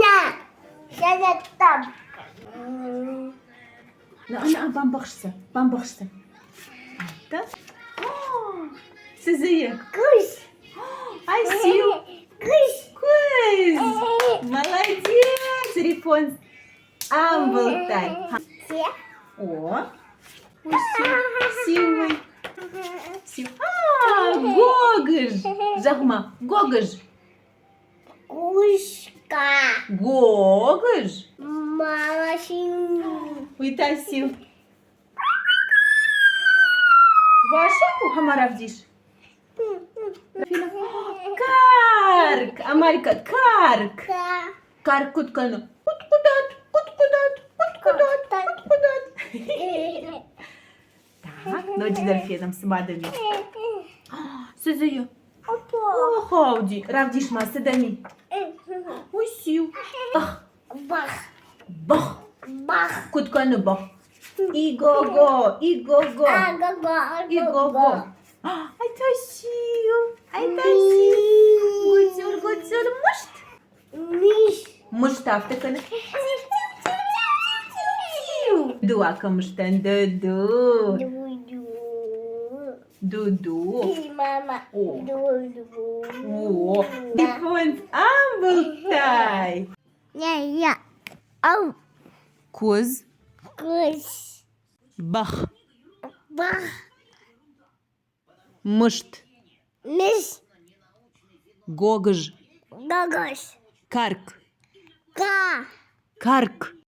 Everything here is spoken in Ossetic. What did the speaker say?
На! Сӕдӕттӕм. На, на, бамбӕхсдзӕ, бамбӕхсдзӕ. Афтӕ. Цы дзы и? Куыдз. Ай циу? Куыдз. Куыдз! Молодец, Рифонс! Амбылдтай. О, сиуый. Сиу. А, гогыз! Зӕгъ-ма, гогыз. Кушка. Гогыз? Малашин. Уый та циу? Уасӕг у, ӕмӕ равдис. Карк! Амалька, карк! Карк куыд кӕны? Куыд-куыдат, куыд-куыдат, куыд-куыдат, куыд-куыдат. Так, ноджыдӕр фенӕм, цы ма дӕм и. Цы дзы и? Охауди. Равдис ма, цы дӕм и? Уый циу? Бах. Бах. Бах. Бах. Куыд кӕны бах? Иго-го, иго-го. Иго-го. Ай та сиу, ай та сиу. Гуцул, гуцул, мышт. Миш. Мышт афтӕ кӕны. Дуа кӕмыстӕн ду-ду. Ду-ду. Ду-ду. Мама. Ду-ду. О, Дифонс амбылдтай. Я-я. Ау. Куыдз. Куыдз. Бӕх. Бӕх. Мыст. Мыст. Гогыз. Гогыз. Карк. Ка. Карк.